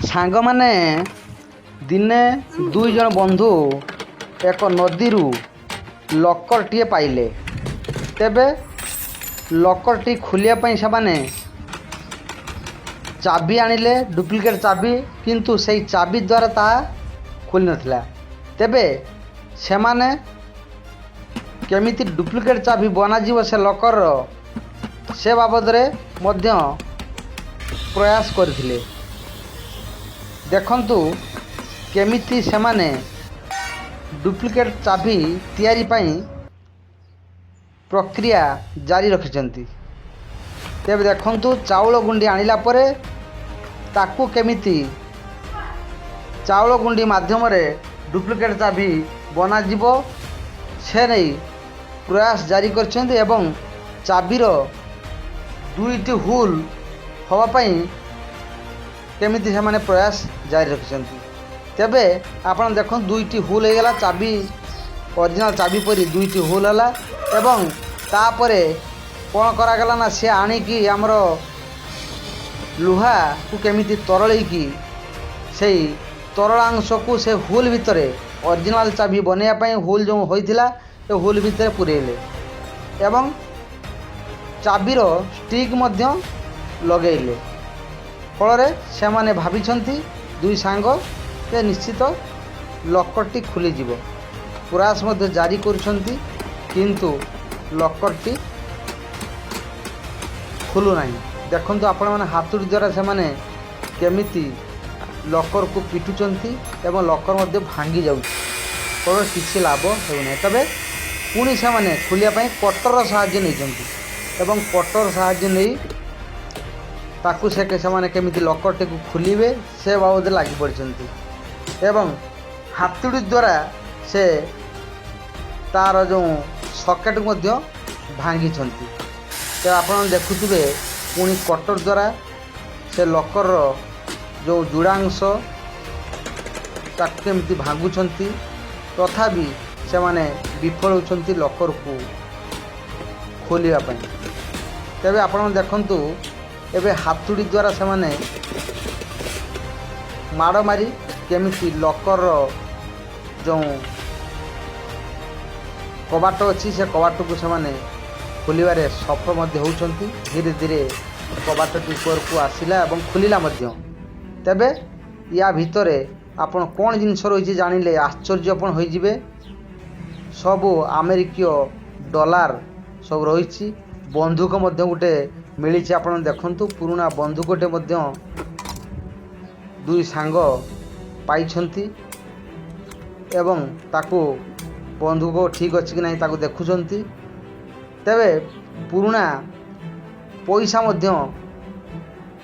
ସାଙ୍ଗମାନେ, ଦିନେ ଦୁଇ ଜଣ ବନ୍ଧୁ ଏକ ନଦୀରୁ ଲକର୍ଟିଏ ପାଇଲେ। ତେବେ ଲକର୍ଟି ଖୋଲିବା ପାଇଁ ସେମାନେ ଚାବି ଆଣିଲେ, ଡୁପ୍ଲିକେଟ୍ ଚାବି। କିନ୍ତୁ ସେଇ ଚାବି ଦ୍ୱାରା ତାହା ଖୋଲିନଥିଲା। ତେବେ ସେମାନେ କେମିତି ଡୁପ୍ଲିକେଟ୍ ଚାବି ବନାଯିବ ସେ ଲକର୍ର, ସେ ବାବଦରେ ମଧ୍ୟ ପ୍ରୟାସ କରିଥିଲେ। ଦେଖନ୍ତୁ କେମିତି ସେମାନେ ଡୁପ୍ଲିକେଟ୍ ଚାବି ତିଆରି ପାଇଁ ପ୍ରକ୍ରିୟା ଜାରି ରଖିଛନ୍ତି। ତେବେ ଦେଖନ୍ତୁ, ଚାଉଳ ଗୁଣ୍ଡି ଆଣିଲା ପରେ ତାକୁ କେମିତି ଚାଉଳ ଗୁଣ୍ଡି ମାଧ୍ୟମରେ ଡୁପ୍ଲିକେଟ୍ ଚାବି ବନାଯିବ, ସେ ନେଇ ପ୍ରୟାସ ଜାରି କରିଛନ୍ତି ଏବଂ ଚାବିର ଦୁଇଟି ହୋଲ୍ ହେବା ପାଇଁ କେମିତି ସେମାନେ ପ୍ରୟାସ ଜାରି ରଖିଛନ୍ତି। ତେବେ ଆପଣ ଦେଖନ୍ତୁ, ଦୁଇଟି ହୋଲ୍ ହେଇଗଲା। ଚାବି, ଅରିଜିନାଲ୍ ଚାବି ପରି ଦୁଇଟି ହୋଲ୍ ହେଲା ଏବଂ ତାପରେ କ'ଣ କରାଗଲା ନା, ସେ ଆଣିକି ଆମର ଲୁହାକୁ କେମିତି ତରଳେଇକି ସେଇ ତରଳାଂଶକୁ ସେ ହୋଲ୍ ଭିତରେ, ଅରିଜିନାଲ୍ ଚାବି ବନେଇବା ପାଇଁ ହୋଲ୍ ଯେଉଁ ହୋଇଥିଲା, ସେ ହୋଲ୍ ଭିତରେ ପୂରେଇଲେ ଏବଂ ଚାବିର ଷ୍ଟିକ୍ ମଧ୍ୟ ଲଗେଇଲେ। ଫଳରେ ସେମାନେ ଭାବିଛନ୍ତି ଦୁଇ ସାଙ୍ଗ ଯେ ନିଶ୍ଚିତ ଲକର୍ଟି ଖୋଲିଯିବ। ପ୍ରୟାସ ମଧ୍ୟ ଜାରି କରୁଛନ୍ତି, କିନ୍ତୁ ଲକର୍ଟି ଖୋଲୁନାହିଁ। ଦେଖନ୍ତୁ ଆପଣମାନେ, ହାତୁଡ଼ି ଦ୍ୱାରା ସେମାନେ କେମିତି ଲକର୍କୁ ପିଟୁଛନ୍ତି ଏବଂ ଲକର୍ ମଧ୍ୟ ଭାଙ୍ଗି ଯାଉଛି। ଫଳରେ କିଛି ଲାଭ ହେଉନାହିଁ। ତେବେ ପୁଣି ସେମାନେ ଖୋଲିବା ପାଇଁ କଟର ସାହାଯ୍ୟ ନେଇଛନ୍ତି ଏବଂ କଟର ସାହାଯ୍ୟ ନେଇ ତାକୁ ସେମାନେ କେମିତି ଲକର୍ଟିକୁ ଖୋଲିବେ, ସେ ବାବଦରେ ଲାଗି ପଡ଼ିଛନ୍ତି ଏବଂ ହାତୁଡ଼ି ଦ୍ୱାରା ସେ ତା'ର ଯେଉଁ ସକେଟ୍ ମଧ୍ୟ ଭାଙ୍ଗିଛନ୍ତି। ତ ଆପଣ ଦେଖୁଥିବେ, ପୁଣି କଟର ଦ୍ୱାରା ସେ ଲକର୍ର ଯେଉଁ ଯୋଡ଼ାଂଶ, ତାକୁ କେମିତି ଭାଙ୍ଗୁଛନ୍ତି। ତଥାପି ସେମାନେ ବିଫଳ ହେଉଛନ୍ତି ଲକର୍କୁ ଖୋଲିବା ପାଇଁ। ତେବେ ଆପଣ ଦେଖନ୍ତୁ, ଏବେ ହାତୁଡ଼ି ଦ୍ୱାରା ସେମାନେ ମାଡ଼ ମାରି କେମିତି ଲକର୍ର ଯେଉଁ କବାଟ ଅଛି, ସେ କବାଟକୁ ସେମାନେ ଖୋଲିବାରେ ସଫଳ ମଧ୍ୟ ହେଉଛନ୍ତି। ଧୀରେ ଧୀରେ କବାଟଟି ଉପରକୁ ଆସିଲା ଏବଂ ଖୋଲିଲା ମଧ୍ୟ। ତେବେ ୟା ଭିତରେ ଆପଣ କ'ଣ ଜିନିଷ ରହିଛି, ଜାଣିଲେ ଆଶ୍ଚର୍ଯ୍ୟ ଆପଣ ହୋଇଯିବେ। ସବୁ ଆମେରିକୀୟ ଡଲାର ସବୁ ରହିଛି। ବନ୍ଧୁକ ମଧ୍ୟ ଗୋଟେ ମିଳିଛି। ଆପଣ ଦେଖନ୍ତୁ, ପୁରୁଣା ବନ୍ଧୁକଟେ ମଧ୍ୟ ଦୁଇ ସାଙ୍ଗ ପାଇଛନ୍ତି ଏବଂ ତାକୁ ବନ୍ଧୁକ ଠିକ୍ ଅଛି କି ନାହିଁ, ତାକୁ ଦେଖୁଛନ୍ତି। ତେବେ ପୁରୁଣା ପଇସା ମଧ୍ୟ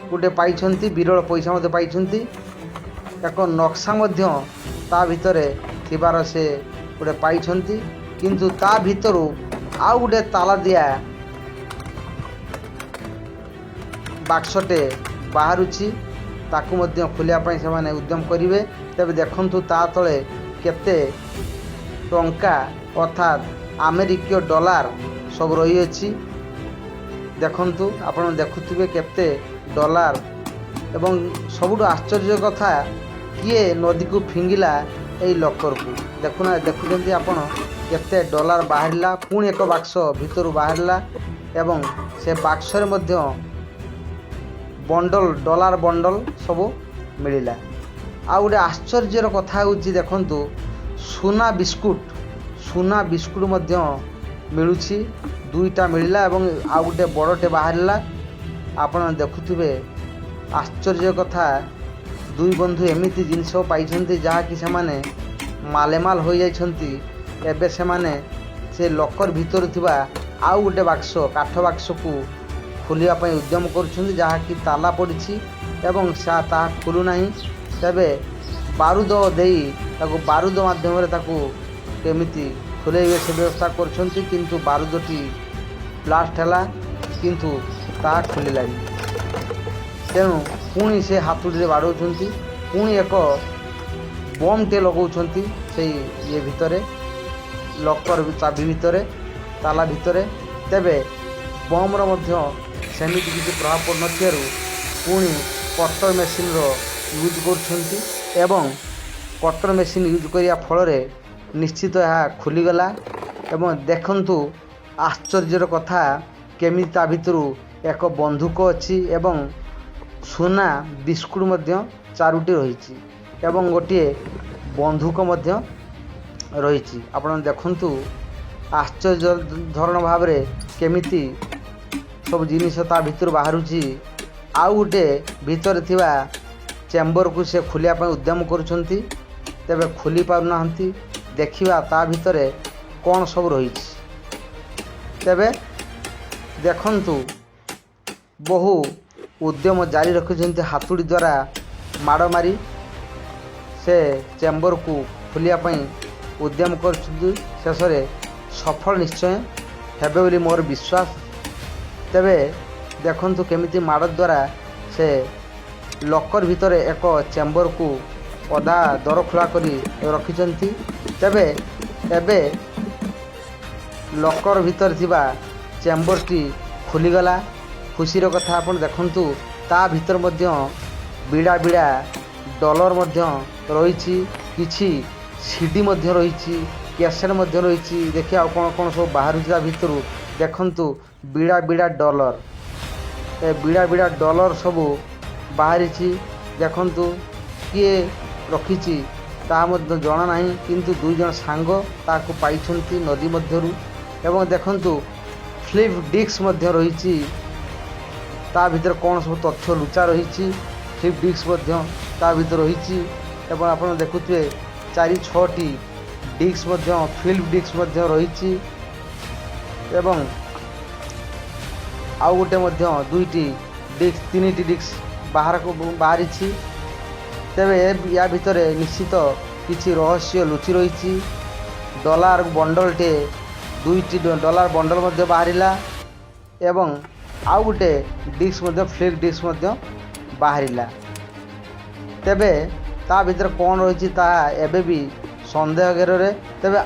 ଗୋଟେ ପାଇଛନ୍ତି, ବିରଳ ପଇସା ମଧ୍ୟ ପାଇଛନ୍ତି। ଏକ ନକ୍ସା ମଧ୍ୟ ତା ଭିତରେ ଥିବାର ସେ ଗୋଟେ ପାଇଛନ୍ତି। କିନ୍ତୁ ତା ଭିତରୁ ଆଉ ଗୋଟେ ତାଲା ଦିଆ ବାକ୍ସଟେ ବାହାରୁଛି। ତାକୁ ମଧ୍ୟ ଖୋଲିବା ପାଇଁ ସେମାନେ ଉଦ୍ୟମ କରିବେ। ତେବେ ଦେଖନ୍ତୁ, ତା ତଳେ କେତେ ଟଙ୍କା, ଅର୍ଥାତ୍ ଆମେରିକୀୟ ଡଲାର ସବୁ ରହିଅଛି। ଦେଖନ୍ତୁ, ଆପଣ ଦେଖୁଥିବେ କେତେ ଡଲାର। ଏବଂ ସବୁଠୁ ଆଶ୍ଚର୍ଯ୍ୟ କଥା, କିଏ ନଦୀକୁ ଫିଙ୍ଗିଲା ଏଇ ଲକରକୁ? ଦେଖୁଛନ୍ତି ଆପଣ, କେତେ ଡଲାର ବାହାରିଲା। ପୁଣି ଏକ ବାକ୍ସ ଭିତରୁ ବାହାରିଲା ଏବଂ ସେ ବାକ୍ସରେ ମଧ୍ୟ ବଣ୍ଡଲ, ଡଲାର ବଣ୍ଡଲ ସବୁ ମିଳିଲା। ଆଉ ଗୋଟେ ଆଶ୍ଚର୍ଯ୍ୟର କଥା ହେଉଛି, ଦେଖନ୍ତୁ, ସୁନା ବିସ୍କୁଟ, ସୁନା ବିସ୍କୁଟ ମଧ୍ୟ ମିଳୁଛି। ଦୁଇଟା ମିଳିଲା ଏବଂ ଆଉ ଗୋଟେ ବଡ଼ଟେ ବାହାରିଲା। ଆପଣ ଦେଖୁଥିବେ, ଆଶ୍ଚର୍ଯ୍ୟ କଥା, ଦୁଇ ବନ୍ଧୁ ଏମିତି ଜିନିଷ ପାଇଛନ୍ତି ଯାହାକି ସେମାନେ ମାଲେମାଲ ହୋଇଯାଇଛନ୍ତି। ଏବେ ସେମାନେ ସେ ଲକର୍ ଭିତରେ ଥିବା ଆଉ ଗୋଟେ ବାକ୍ସ, କାଠ ବାକ୍ସକୁ ଖୋଲିବା ପାଇଁ ଉଦ୍ୟମ କରୁଛନ୍ତି, ଯାହାକି ତାଲା ପଡ଼ିଛି ଏବଂ ତାହା ଖୋଲୁନାହିଁ। ତେବେ ବାରୁଦ ଦେଇ ତାକୁ, ବାରୁଦ ମାଧ୍ୟମରେ ତାକୁ କେମିତି ଖୋଲେଇବେ, ସେ ବ୍ୟବସ୍ଥା କରୁଛନ୍ତି। କିନ୍ତୁ ବାରୁଦଟି ବ୍ଲାଷ୍ଟ ହେଲା, କିନ୍ତୁ ତାହା ଖୋଲିଲାନି। ତେଣୁ ପୁଣି ସେ ହାତୁଡ଼ିରେ ବାଡ଼ଉଛନ୍ତି, ପୁଣି ଏକ ବମ୍ଟେ ଲଗାଉଛନ୍ତି ସେଇ ଇଏ ଭିତରେ, ଲକର୍ ଚାବି ଭିତରେ, ତାଲା ଭିତରେ। ତେବେ ବମ୍ର ମଧ୍ୟ ସେମିତି କିଛି ପ୍ରଭାବ ପଡ଼ୁନଥିବାରୁ ପୁଣି କଟର ମେସିନ୍ର ୟୁଜ୍ କରୁଛନ୍ତି ଏବଂ କଟର ମେସିନ୍ ୟୁଜ୍ କରିବା ଫଳରେ ନିଶ୍ଚିତ ଏହା ଖୋଲିଗଲା। ଏବଂ ଦେଖନ୍ତୁ, ଆଶ୍ଚର୍ଯ୍ୟର କଥା, କେମିତି ତା ଭିତରୁ ଏକ ବନ୍ଧୁକ ଅଛି ଏବଂ ସୁନା ବିସ୍କୁଟ ମଧ୍ୟ ଚାରୋଟି ରହିଛି ଏବଂ ଗୋଟିଏ ବନ୍ଧୁକ ମଧ୍ୟ ରହିଛି। ଆପଣ ଦେଖନ୍ତୁ, ଆଶ୍ଚର୍ଯ୍ୟ ଧରଣ ଭାବରେ କେମିତି ସବୁ ଜିନିଷ ତା ଭିତରୁ ବାହାରୁଛି। ଆଉ ଗୋଟେ ଭିତରେ ଥିବା ଚେମ୍ବରକୁ ସେ ଖୋଲିବା ପାଇଁ ଉଦ୍ୟମ କରୁଛନ୍ତି, ତେବେ ଖୋଲି ପାରୁନାହାନ୍ତି। ଦେଖିବା ତା ଭିତରେ କ'ଣ ସବୁ ରହିଛି। ତେବେ ଦେଖନ୍ତୁ, ବହୁ ଉଦ୍ୟମ ଜାରି ରଖିଛନ୍ତି। ହାତୁଡ଼ି ଦ୍ୱାରା ମାଡ଼ ମାରି ସେ ଚେମ୍ବରକୁ ଖୋଲିବା ପାଇଁ ଉଦ୍ୟମ କରୁଛନ୍ତି। ଶେଷରେ ସଫଳ ନିଶ୍ଚୟ ହେବେ ବୋଲି ମୋର ବିଶ୍ୱାସ। ତେବେ ଦେଖନ୍ତୁ, କେମିତି ମାଡ଼ ଦ୍ୱାରା ସେ ଲକର୍ ଭିତରେ ଏକ ଚେମ୍ବରକୁ ଅଧା ଦର ଖୋଲା କରି ରଖିଛନ୍ତି। ତେବେ ଏବେ ଲକର୍ ଭିତରେ ଥିବା ଚେମ୍ବରଟି ଖୋଲିଗଲା। ଖୁସିର କଥା, ଆପଣ ଦେଖନ୍ତୁ, ତା ଭିତରେ ମଧ୍ୟ ବିଡ଼ା ବିଡ଼ା ଡଲର ମଧ୍ୟ ରହିଛି, କିଛି ସିଡ଼ି ମଧ୍ୟ ରହିଛି, କ୍ୟାସେଟ୍ ମଧ୍ୟ ରହିଛି। ଦେଖିବା ଆଉ କ'ଣ କ'ଣ ସବୁ ବାହାରୁଛି ତା ଭିତରୁ। ଦେଖନ୍ତୁ, ବିଡ଼ା ବିଡ଼ା ଡଲର, ଏ ବିଡ଼ା ବିଡ଼ା ଡଲର ସବୁ ବାହାରିଛି। ଦେଖନ୍ତୁ, କିଏ ରଖିଛି ତାହା ମଧ୍ୟ ଜଣା ନାହିଁ, କିନ୍ତୁ ଦୁଇ ଜଣ ସାଙ୍ଗ ତାହାକୁ ପାଇଛନ୍ତି ନଦୀ ମଧ୍ୟରୁ। ଏବଂ ଦେଖନ୍ତୁ, ଫ୍ଲିପ୍ ଡିସ୍କ ମଧ୍ୟ ରହିଛି। ତା ଭିତରେ କ'ଣ ସବୁ ତଥ୍ୟ ଲୁଚା ରହିଛି, ଫ୍ଲିପ୍ ଡିସ୍କ ମଧ୍ୟ ତା ଭିତରେ ରହିଛି। ଏବଂ ଆପଣ ଦେଖୁଥିବେ, ଚାରି ଛଅଟି ଡିସ୍କ ମଧ୍ୟ, ଫିଲ୍ମ ଡିସ୍କ ମଧ୍ୟ ରହିଛି ଏବଂ ଆଉ ଗୋଟେ ମଧ୍ୟ ଦୁଇଟି ଡିସ୍କ, ତିନିଟି ଡିସ୍କ ବାହାରକୁ ବାହାରିଛି। ତେବେ ୟା ଭିତରେ ନିଶ୍ଚିତ କିଛି ରହସ୍ୟ ଲୁଚି ରହିଛି। ଡଲାର ବଣ୍ଡଲଟିଏ, ଦୁଇଟି ଡଲାର ବଣ୍ଡଲ ମଧ୍ୟ ବାହାରିଲା ଏବଂ ଆଉ ଗୋଟେ ଡିସ୍କ ମଧ୍ୟ, ଫ୍ଲିପ୍ ଡିସ୍କ ମଧ୍ୟ ବାହାରିଲା। ତେବେ ତା ଭିତରେ କ'ଣ ରହିଛି, ତାହା ଏବେ ବି ସନ୍ଦେହ ଘେରରେ। ତେବେ